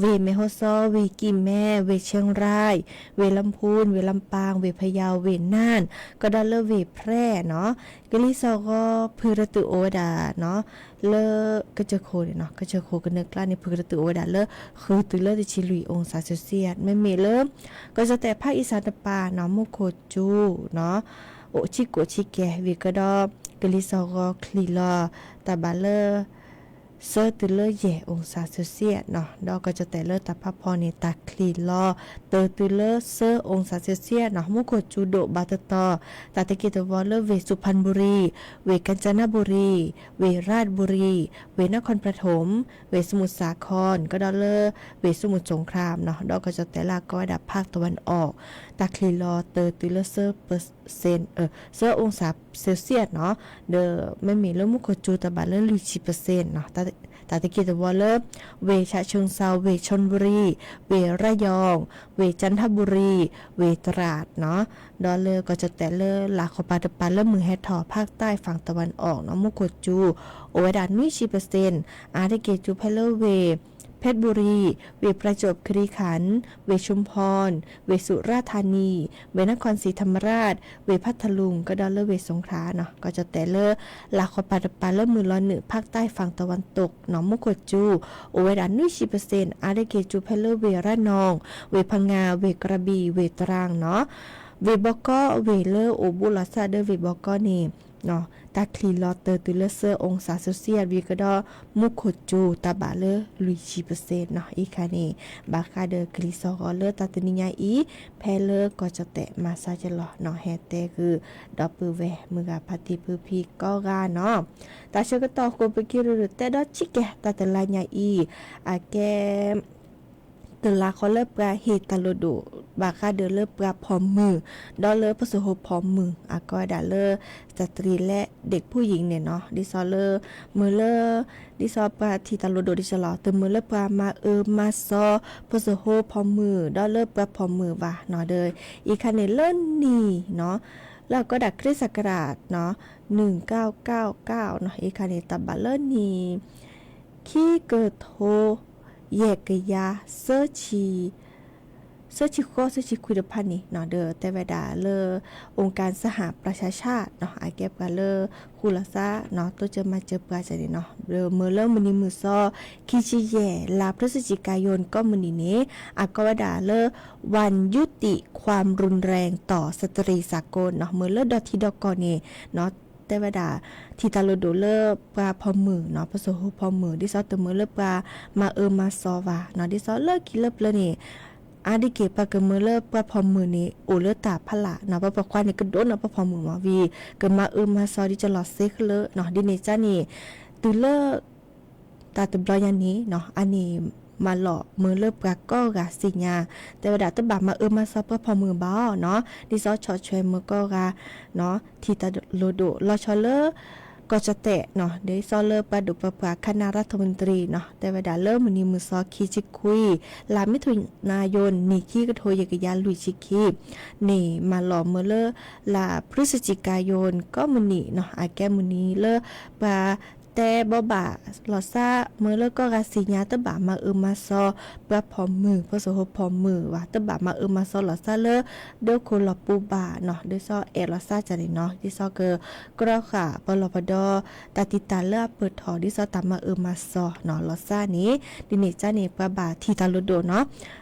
ဝ့ၢ်မဲၢ်ဟီၣ်စီ ဝ့ၢ်ကံၣ်မဲ ဝ့ၢ်ခၠ့ၣ်ရၢၣ် ဝ့ၢ်လါပူၣ် ဝ့ၢ်လါပၢ် ဝ့ၢ်ဖယီၣ် ဝ့ၢ်နၢၣ် ကဒီးလၢဝ့ၢ်ဖြဲၣ်နီၤ ကလံၤစီၤဂီၤ ဖုရတုၤအိၣ်ဝဲဒၣ်နီၤ လၢကစၢၢ်ခိၣ်န့ၣ်နီၤ ကစၢၢ်ခိၣ်ကနၢကျါန့ၣ် ဖုရတုၤအိၣ်ဝဲဒၣ်လၢ ဃုတုၤလၢတဆံလွံၢ်အူစးစ့စ့ မ့မ့ၢ်လၢ ကီၢ်ကၠီၣ်တဲၣ်ဖးအံသၣ်တပၤနီၤ မူခိၣ်စူၤနီၤ အိၣ်ဆံးကိၣ်ဆံးကဲၤ ဝံၤကဒီး ကလံၤစီၤဂီၤချံၣ်လီၤ တၢ်ဘၣ်လၢ သၢတုၤလၢယဲၢ်အူစးစ့စ့နီၤ ဒီးကီၢ်ကၠီၣ်တဲၣ်လၢတၢ်ဖးဖီန့ၣ် တၢ်ချံၣ်လီၤ တၢၢ်တုၤလၢသၢအူစးစ့စ့နီၤ မူခိၣ်စူၤဒိၣ်ဘၣ်တတီၤ တၢ်သက့ၢ်တဝီလၢဝ့ၢ်စူၤဖၣ်ဘူရံၤ ဝ့ၢ်ကၣ်စနဘူရံၤ ဝ့ၢ်ရၣ်ဘူရံၤ ဝ့ၢ်နၢၣ်ခီၣ်ပြထူမ် ဝ့ၢ်စမုၢ်စးခီၣ် ကဒီးလၢ ဝ့ၢ်စမုၢ်စူၣ်ခရၣ်နီၤ ဒီးကီၢ်ကၠီၣ်တဲၣ်လၢအကိးဝဲဒၣ်ဖးတဝၣ်အီၣ် တၢ်ချံၣ်လီၤတၢၢ်တုၤလၢ သၢအူစးစ့စ့နီၤ ဒီးမ့မ့ၢ်လၢမူခိၣ်စူၤတၢ်ဘၣ်လၢလွံၢ်ဆံပၢၢ်စ့ၣ်နီၤ တၢ်သက့ၢ်တဝီလၢ ဝ့ၢ်ဆးဆိၣ်စၣ် ဝ့ၢ်ခၠ့ၣ်ဘူရံၤ ဝ့ၢ်ရၣ်ယီၣ် ဝ့ၢ်ကၣ်ထဘူရံၤ ဝ့ၢ်တရၣ်နီၤ ဒီးလၢကီၢ်ကၠီၣ်တဲၣ်လၢလၤခီပၤတပၤလၢမုၢ်ဟဲထီၣ် ဖးတၢ်ဖးတဝၣ်အီၣ်နီၤ မူခိၣ်စူၤ အိၣ်ဝဲဒၣ်နွံဆံပၢၢ်စ့ၣ် အါတက့ၢ်စူၤဖဲလၢဝ့ၢ် เพชรบุรี ဝ့ၢ်ประจวบคีรีขันธ์ ဝ့ၢ်ชุมพร ဝ့ၢ်สุราษฎร์ธานี ဝ့ၢ်นครศรีธรรมราช ဝ့ၢ်พัทลุง ကဒီးလၢဝ့ၢ်สงขลาနီၤ ကီၢ်ကၠီၣ်တဲၣ်လၢ လၤခီပၤတပၤလၢမုၢ်လီၤနုာ် ဖးတၢ်ဖးတဝၣ်တိၢ်နီၤ မူခိၣ်စူၤ အိၣ်ဝဲဒၣ်နွံဆံပၢၢ်စ့ၣ် အါတက့ၢ်စူၤဖဲလၢဝ့ၢ်ရၣ်နီၣ် ဝ့ၢ်ဖငါ ဝ့ၢ်ကရၤဘံၣ် ဝ့ၢ်တရၣ်နီၤ ဝ့ၢ်ဘီကီ ဝ့ၢ်လၢအိၣ်ဘူးလီၤသးဒီးဝ့ၢ်ဘီကီန့ၣ် တၢ်ချံၣ်လီၤတၢၢ်တုၤလၢသၢအူစးစ့စ့ ဝံၤကဒီး မူခိၣ်စူၤတၢ်ဘၣ်လၢလွံၢ်ဆံပၢၢ်စ့ၣ်နီၤ အံၤခါန့ၣ် ဘၣ်ဃးဒီးကလံၤစီၤဂီၤလၢတၢ်တနံၤညါအံၤ ဖဲလၢကီၢ်ကၠီၣ်တဲၣ်မၤစၢၤကလီၤနီၤ ဟဲတဲဂုာ် ဒီပုၢ်ဝဲၢ်မုၢ်ဂၤဖါတံၢ်ဖုဖံကိးဂၤနီၤ တၢ်ဆၢကတီၢ်ဃိ ပက့ၤရူၤရူၤတဲဒီးဆံးကဲ တၢ်တလါညါအံၤ အကဲ တလါဃီလၢပှၤဟ့ၣ်တၢ်လိၣ်ဒိၣ် ဘၣ်ဃးဒီးလၢပှၤဖီၣ်မုၢ် ဒီးလၢပစိာ်ဟိဖီၣ်မုၢ် အကိးဝဲဒၣ်လၢ สตรีและเด็กผู้หญิงန့ၣ်နီၤ ဒ်သိးလၢ မုၢ်လၢ ဒ်သိးပှၤထံၣ်တၢ်လိၣ်ဒိၣ်ဒ်သိးလီၤ တမုာ်လၢပှၤမၤအၢမၤစီ ပစိာ်ဟိဖီၣ်မုၢ် ဒီးလၢပှၤဖီၣ်မုၢ်ဘၣ်နီၤ ဒီး အံၤခါန့ၣ်လၢနံၣ်နီၤ လၢအကိးဒၣ် ခရစ်သက္ကရာဇ်နီၤ နွံကၠၢ်ကၠၢ်ကၠၢ်နီၤ အံၤခါန့ၣ် တၢ်ဘၣ်လၢနံၣ် ခံကထိ ယဲၢ်ကယၤ သၢဆံဃိး သၢဆံခွံတဖၣ်န့ၣ်နီၤ ဒီးတဲဝဲဒၣ်လၢ องค์การสหประชาชาติနီၤ အကဲပှၤလၢ ဃူလိာ်သးနီၤ တိစၢၤမၤစၢၤပှၤန့ၣ်နီၤ ဒီးမုၢ်လၢမုၢ်နံၤမုၢ်သီ ခံဆံယဲၢ် လါพฤศจิกายน ကိးမုၢ်နံၤန့ၣ် အကိးဝဲဒၣ်လၢ วันยุติความรุนแรงต่อสตรีสากลနီၤ မုၢ်လၢဒီထံဒီကီၢ်န့ၣ်နီၤ တဲဝဲဒၣ် ထံၣ်တၢ်လိၣ်ဒိၣ်လၢပှၤဖီၣ်မုၢ်နီၤ ပစိာ်ဟိဖီၣ်မုၢ် ဒ်သိးတမုာ်လၢပှၤမၤအၢမၤစီဘၣ်နီၤ ဒ်သိးလၢခံလၢပျၢၤန့ၣ် အါဒ်က့ၤ ပှၤကမုာ်လၢပှၤဖီၣ်မုၢ်န့ၣ် အိၣ်လၢတၢ်ဖးလၢ်နီၤ ပှၤပိာ်ခွါန့ၣ် ကဒိၣ်နီၤပှၤဖီၣ်မုၢ်မး ဝံၤ ကမၤအၢမၤစီဒ်ကလီၤသ့ခဲလၢာ်နီၤ ဒ်န့ၣ်ကန့ၣ် တုၤလၢ တၢ်တဘျီညါန့ၣ်နီၤ အန့ၣ် မၤလီၤမုၢ်လၢပှၤကိးဂၤသ့ၣ်ညါ တဲဝဲဒၣ်တဘၣ်မၤအၢမၤစီပှၤဖီၣ်မုၢ်ဘၣ်နီၤ ဒ်သိးဆီၣ်ထွဲမုၢ်ကိးဂၤနီၤ ထံၣ်တၢ်လိၣ်ဒိၣ်လီၤဆီလၢ ကီၢ်ကၠီၣ်တဲၣ်နီၤ ဒ်သိးလၢပှၤဒိၣ်ပှၤပှၢ် คณะรัฐมนตรีနီၤ တဲဝဲဒၣ်လၢမုၢ်နံၤမုၢ်သီခံဆံခွံ လါမ့ၤထူၣ်နါယိၤ နံၣ်ခံကထိယဲၢ်ကယၤလွံၢ်ဆံခံ န့ၣ် မၤလီၤမုၢ်လၢ လါพฤศจิกายน ကိးမုၢ်နံၤနီၤ အကဲမုၢ်နံၤလၢပှၤ တဲဘီဘၣ်လီၤစၢ် မ့ၢ်လၢကီၢ်ဂၤသ့ၣ်ညါ တဘၣ်မၤအၢမၤစီ ပှၤဖီၣ်မုၢ် ဖိစိၤဖိဖီၣ်မုၢ်ဘၣ်, တဘၣ်မၤအၢမၤစီလီၤစၢ်လၢ ဒၢခိၣ်လီၤပူၤဘၣ်နီၤ, ဒ်သိးအဲၣ်လီၤစၢ်ကန့ၣ်နီၤ, ဒ်သိးက ကရီဃာ်ပှၤလီၤဖးဒီး တၢ်တံာ်တာ်လၢအပၢၢ်ထီၣ် ဒ်သိးတၢ်မၤအၢမၤစီနီၤ လီၤစၢ်န့ၣ်, ဒ်န့ၣ်ကန့ၣ် ပှၤဘၣ်ထံၣ်တၢ်လိၣ်ဒိၣ်နီၤ ဒ်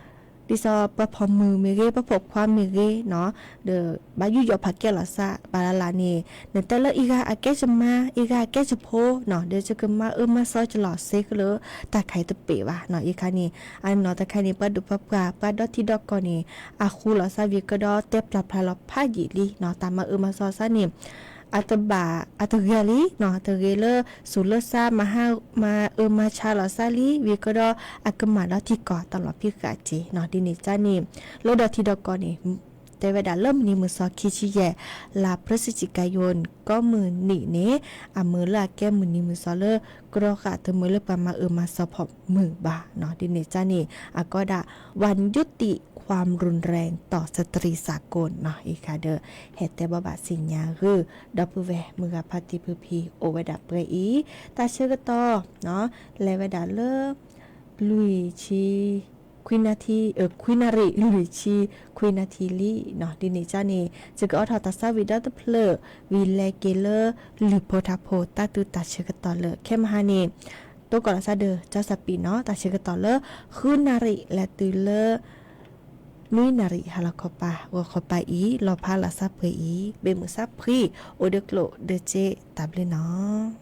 သိးပှၤဖီၣ်မုၢ်မ့ၢ်ဂ့ၤ ပှၤဖီၣ်ခွါမ့ၢ်ဂ့ၤနီၤ, ဒီးဘၣ်ယူးယီၣ်ဖးကဲလီၤစၢ် ဘၣ်လၢ်လၢ်န့ၣ် နတဲလၢအံၤဂၤအကဲစမါ အံၤဂၤအကဲစဖိနီၤ, ဒီးယကမၤအၢမၤစီကလီၤစ့ကလၢ တၢ်ခါအံၤတပ့ၢ်ဘၣ်နီၤ, အံၤခါန့ၣ် အနီၢ်တခါန့ၣ် ပှၤဒိၣ်ပှၤပှၢ် ပှၤဒီထံဒီကီၢ်န့ၣ် အဃူလီၤစၢ်ဝံၤကဒီး တဲပျၢ်ပျၢ်လီၤဖးယံာ်လံနီၤ, တၢ်မၤအၢမၤစီစၢ်န့ၣ် အတဘၣ် အတဂ့ၤလံနီၤ, တဂ့ၤလၢ စူၢ်လၢစၢ် မၤဟါ မၤအၢမၤဆါလီၤစၢ်လံ ဝံၤကဒီး အကမၣ်ဒီးထံကီၢ်တၢ်လီၢ်ဖံးဃာ်တ့ၢ်နီၤ, ဒ်န့ၣ်ကန့ၣ် လၢဒီထံဒီကီၢ်န့ၣ် တဲဝဲဒၣ်လၢမုၢ်နံၤမုၢ်သီခံဆံယဲၢ် လါ พฤศจิกายน ကိးမုၢ်နံၤန့ၣ် အမုၢ်လၢအကဲမုၢ်နံၤမုၢ်သီလၢ ကရီဃာ်တမုာ်လၢပှၤမၤအၢမၤစီဖီၣ်မုၢ်ဘၣ်နီၤ, ဒ်န့ၣ်ကန့ၣ် အကိးဒၣ် วันยุติความรุนแรงต่อสตรีสากลနီၤ, အံၤခါဒီး ဟဲတဲဘီဘၣ်သ့ၣ်ညါဂုာ် ဒီပုၢ်ဝဲၢ်မုၢ်ဂၤဖါတံၢ်ဖုဖံ အိၣ်ဝဲဒၣ်ပှဲၤအံၤ, တၢ်ဆၢကတီၢ် လဲၤဝဲဒၣ်လၢ လွံၢ်ဆံ ခွံနၣ်ရံၣ် လွံၢ်ဆံ ခွံနၣ်ရံၣ်လံနီၤ, ဒ်န့ၣ်ကန့ၣ် ယကအိးထီၣ်တၢ်သးဝံၣ်ဒီတဖျၢၣ် ဝံၤလဲၤက့ၤလၢ လုၢ်ဖိထါဖိ တၢ်သူတၢ်ဆၢကတီၢ်လၢခဲမဟါန့ၣ် တိကိးလီၤသးဒီး ကၠီစပံးနီၤ, တၢ်ဆၢကတီၢ်လၢ ဃုနၣ်ရံၣ် လဲၤတုၤလၢ နွံနၣ်ရံၣ် ဟါလီၤခီပၤ ဂီၤခီပၤအံၤ လီၤဖးလၢ်သးပှဲၤအံၤ ဘၣ်မုာ်သးဖှံ အိၣ်ဒၢကျိၣ်ဒၢစ့ တၢ်ဘျုးနီၤ.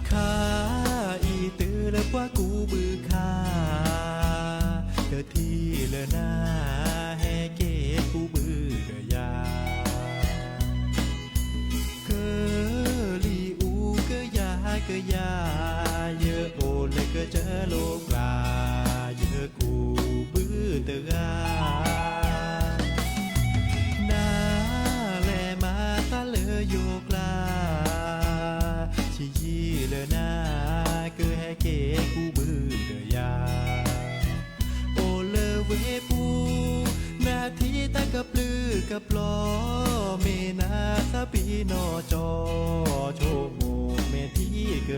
ခါအံၤတုၤလၢပှၤကူးဘုခါ တထံၣ်လၢနၤ ဟဲက့ၤကူးဘုဒီးယၤ ကလံၤအူကယၤကယၤ ယအိၣ်လၢကစၢၢ်လိာ်ကျါ ယကူးဘုတဂၤ နၤလဲၤမၤတၢ်လၢယိၤကျါ ဆံးယံာ်လၢနၤ ကဟဲက့ၤကူးဘုဒီးယၤ အိၣ်လၢဝ့ၢ်ပူၤ နထံၣ်တၢ်ကပျုၢ်ကပျီၤ မ့ၢ်နသးပ့ၤနီၣ်ကၠီ ဆိက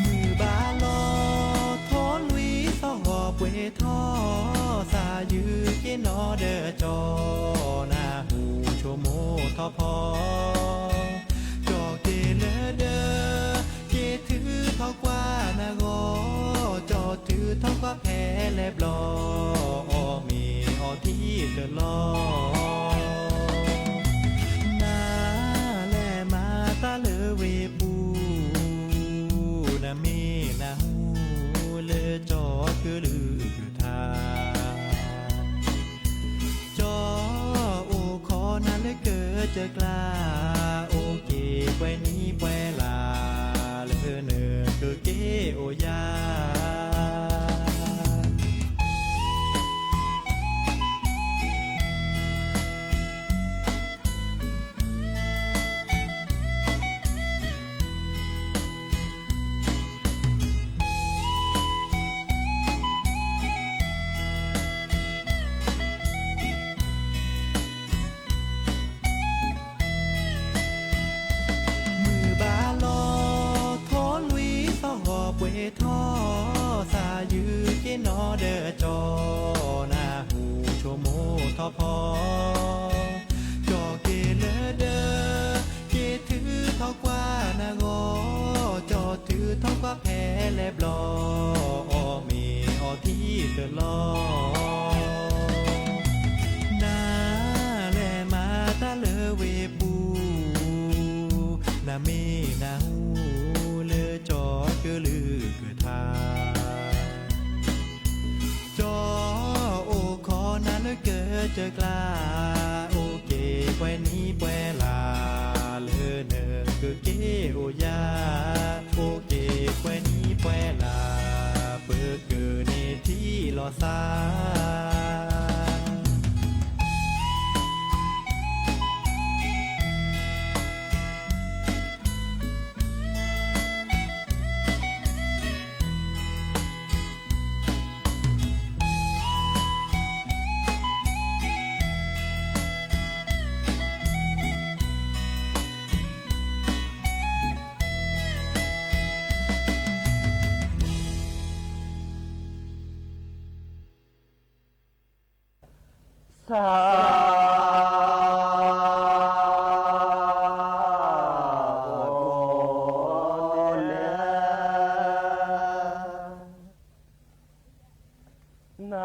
မိၣ်မဲာ်ထံကလီၤ မုၢ်ဘၣ်လီၤ ထီလွံၢ်သီၣ်ဂီၤပှဲၤထီၣ် သးယုၢ်က့ၤနီၣ်ဒီးကၠီ နၢ်ဟူဆိကမိၣ်ထီၣ်ဖီ ကၠီက့ၤလၢဒၢး က့ၤထုးထီၣ်ကွၢ်နဂီၢ် ကၠီထုးထီၣ်ကွၢ်ဖဲလဲၣ်ဘျီ အီၣ်မ့ၤအီထံတလီၤ နၤလဲၤမၤတၢ်လၢဝ့ၢ်ပူၤ နမ့ၢ်နၢ်ဟူလၢကၠီကလုၢ်ကထါ ကၠီအိၣ်ခိးနၤလၢကစၢၢ်ကျါ အိၣ်က့ၤပှဲၤနံၤပှဲၤလါ လၢနကက့ၤအိၣ်ယၤ မုၢ်ဘၣ်လီၤ ထီလွံၢ်သီၣ်ဂီၤပှဲၤထီၣ် သးယုၢ်က့ၤနီၣ်ဒီးကၠီ နၢ်ဟူဆိကမိၣ်ထီၣ်ဖီ ကၠီက့ၤလၢဒၢး က့ၤထုးထီၣ်ကွၢ်နဂီၢ် ကၠီထုးထီၣ်ကွၢ်ဖဲလဲၣ်ဘျီ အီၣ်မ့ၤအီထံတလီၤ နၤလဲၤမၤတၢ်လၢဝ့ၢ်ပူၤ နမ့ၢ်နၢ်ဟူလၢကၠီကလုၢ်ကထါ ကၠီအိၣ်ခိးနၤလၢကစၢၢ်ကျါ အိၣ်က့ၤပှဲၤနံၤပှဲၤလါ လၢန ကက့ၤအိၣ်ယၤ, အိၣ်က့ၤပှဲၤနံၣ်ပှဲၤလါ, ပကန့ၢ်ထံလီၤသး. သးအိၣ်လဲၣ် နၤ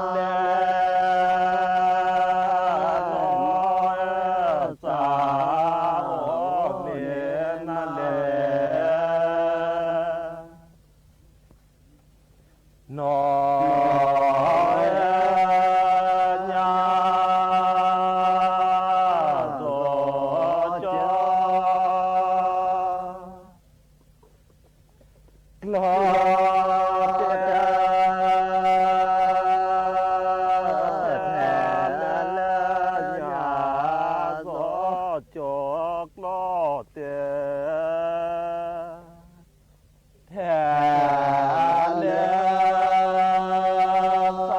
လဲၣ် သးအိၣ်န့ၣ်နၤလဲၣ် နီၢ်ညါစီၤကၠီ ကျီတဲာ် တဲာ် ထဲလဲၣ် သး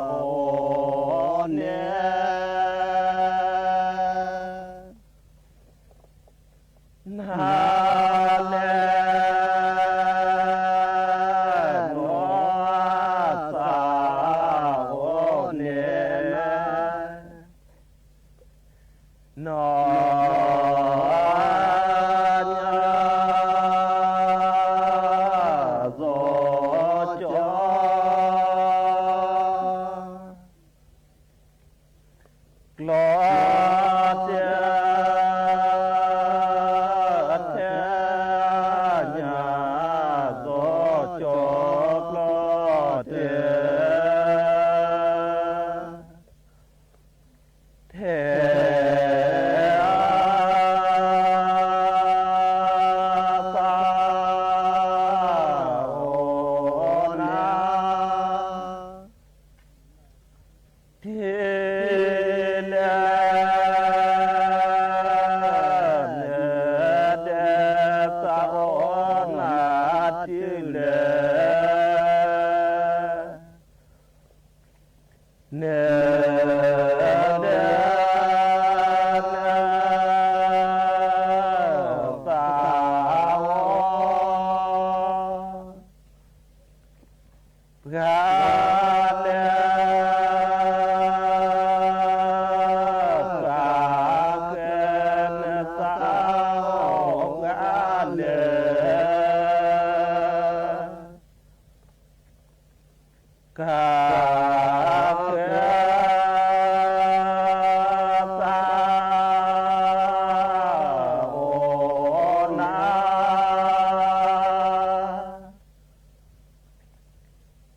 အိၣ်န့ၣ် နၤလဲၣ် နီၢ်သးအိၣ်န့ၣ် နီၢ်ညါစီၤကၠီ ကျီတဲာ် ထဲညါစီၤကၠီ ကျီတဲာ် ထဲ သးအိၣ်နၤ ထံလဲၣ် နဲဒဲး သးအိၣ်နၤ ထံလဲၣ် နဲဒဲး သးအိၣ် ပှၤလဲၣ် သးဃဲန့ၣ် သးအိၣ် ပှၤလဲၣ် ကဃဲ သးအိၣ်နၤ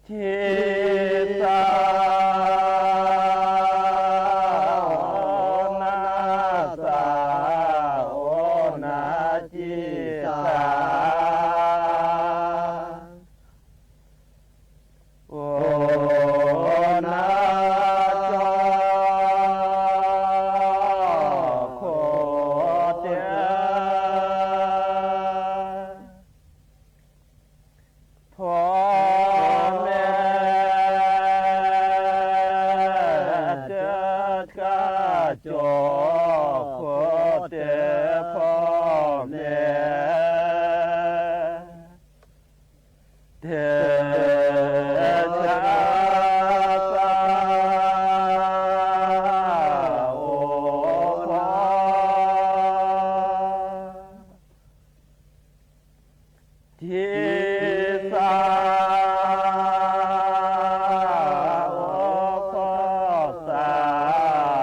ထံသးအိၣ်နၤ သးအိၣ်နၤ ထံသး အိၣ်နၤ ကၠီခိၣ်တဲာ် ဖီမဲာ် တဲာ် ကၠီခိၣ်တဲာ် ဖီမဲာ် တဲာ် သးအိၣ် ဖီ ထံသး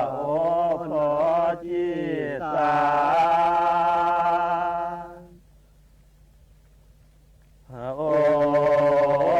အိၣ်ဖီ သးအိၣ်ဖီ ထံသး အိၣ်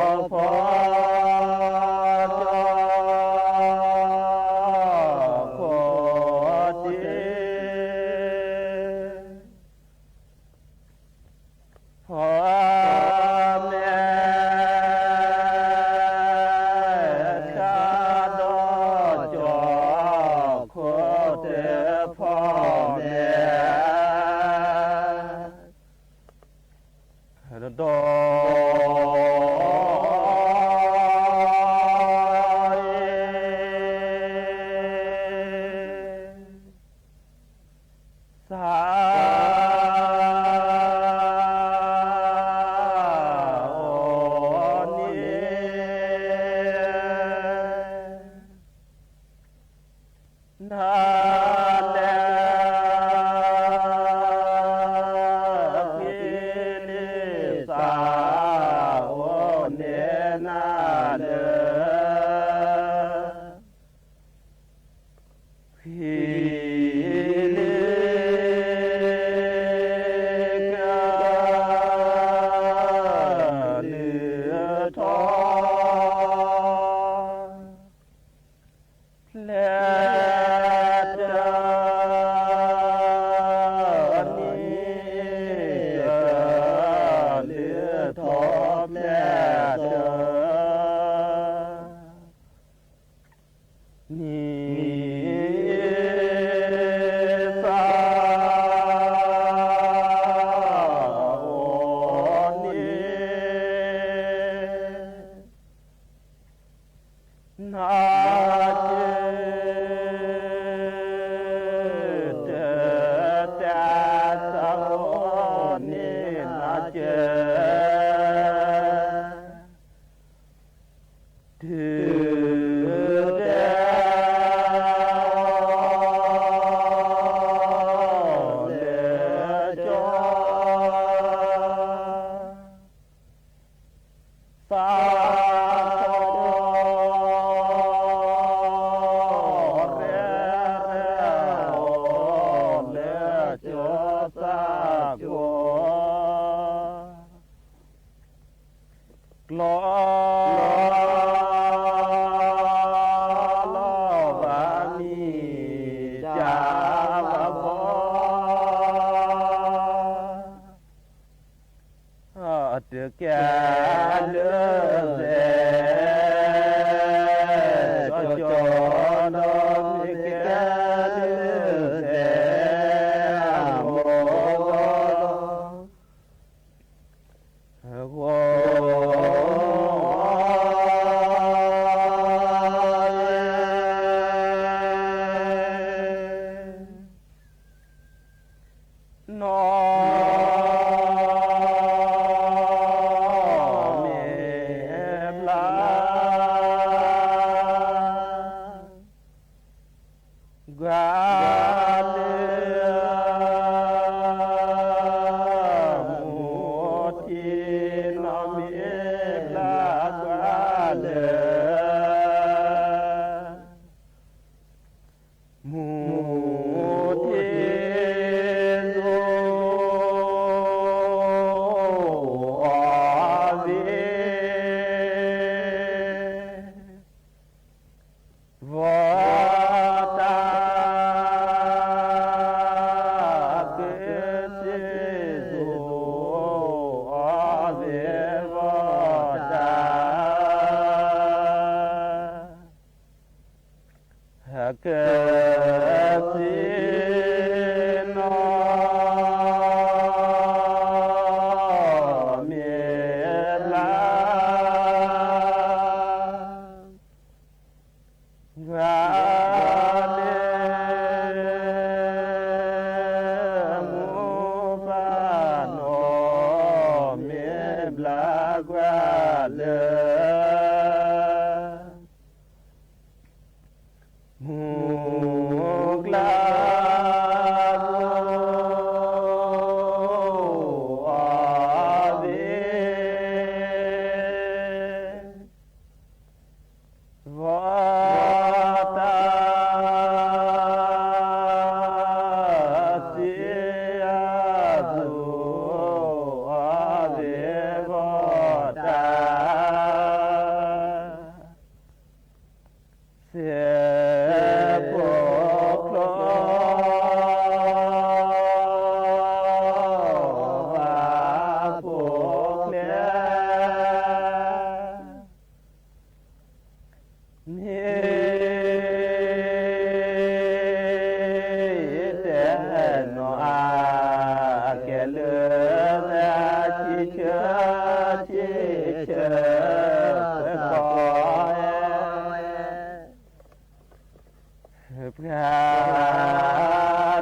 နၤလၢ ဖံလ့ကလုၢ်ထီၣ် ဖျဲၣ်တၢ် နံၣ်ကလုၢ်ထီၣ်ဖျဲၣ်တၢ် နံၣ်သၢ အီၤန့ၣ် နၤက့ တၢ်သၢအီၤန့ၣ် နၤက့ တုၤတဲ လၢကၠီ သး ရဲၣ်ရဲၣ်အီၤ လၢကၠီသးကီ ကျီ လီၤဘၣ်မံၤ တၢ်ဘၣ်ဘီ တကဲလၢသဲ ကၠီကၠီ ဒီးမ့ၢ်ကဲလၢသဲ အမိၢ် ဂီၤ နီၢ် မ့ၢ်ဘျါ ကွၢ်လၢ မူထံ နီၢ်မ့ၢ်ဘျါကွၢ်လၢ မူထံ အီၤသ့ ဘီတၢ် ကစ့ၢ်စိ အီၤသ့ဘီတၢ် ကစ့ၢ်နီၢ် မ့ၢ်ဘျါ ကွၢ်လၢ မူပၢ်နီၢ် မ့ၢ်ဘျါကွၢ်လၢ မူကျါ အီၤသ့ ဘီတၢ် စ့ၢ်အသိး အီၤသ့ဘီတၢ် စဲးဖိချီ ဘၣ်ဖိချဲ မ့ၢ်တဲနီၢ်အကဲလၢ ဆံဆၢ ဆံဆၢ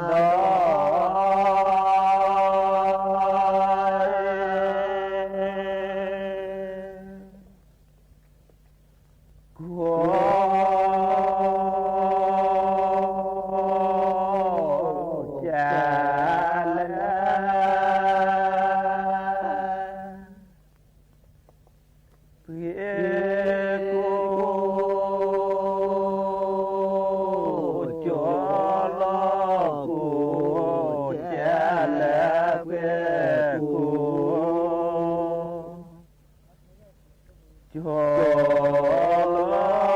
သကိး ပှၤဒီး ကိး ကလဲၣ် က့ၤကိၣ် ကၠီလီၤကိၣ် ကဲလဲၣ်ကွဲၢ်ကိၣ် ကၠီလီၤ ဘၣ်လၢ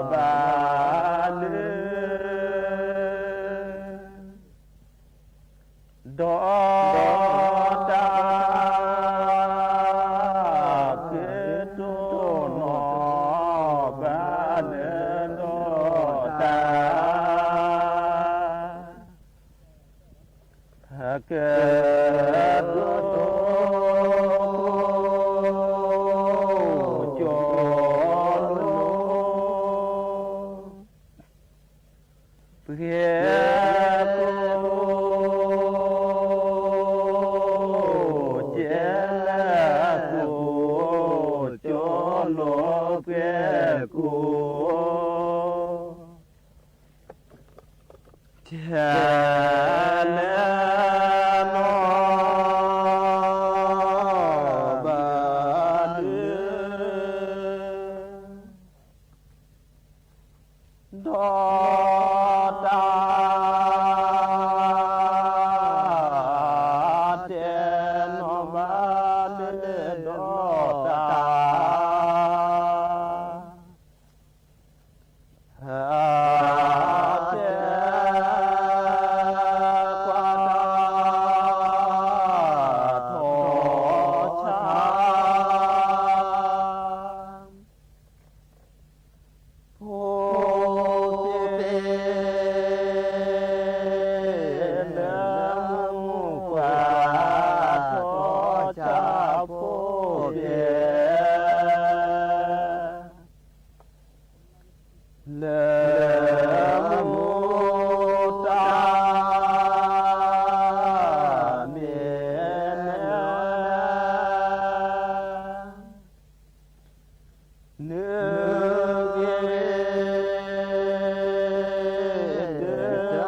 ဒီးတၢ် ကတိၤနီၣ် ဘၣ်လၢဒီးတၢ် ကတိၤ ကၠီလိၤ ပှဲၤကိၣ် ကဲလဲၣ်ကိၣ် ကၠီလိၤပှဲၤကိၣ် ထဲလဲၣ်နီၢ် ဘၣ်လၢ ဒီးတၢ် တဲနီၣ် ဘၣ်လၢဒီးတၢ် တဲ ကွၢ်တၢ် ထီၣ်ဆါ ဖိသ့ၣ် လၢမူကွၢ် ထီၣ်ဆါဖိသ့ၣ် လၢမူ တၢ် မ့ၢ်နၢ နဂ့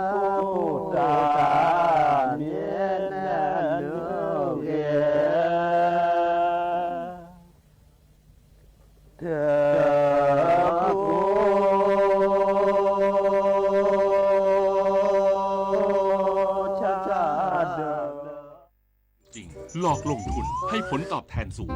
ၤ တၢ် မ့ၢ်နၢ နဂ့ၤ တၢ်ကိၣ် ဆၣ်ဒၢ จริง หลอกลงทุนให้ผลตอบแทนสูง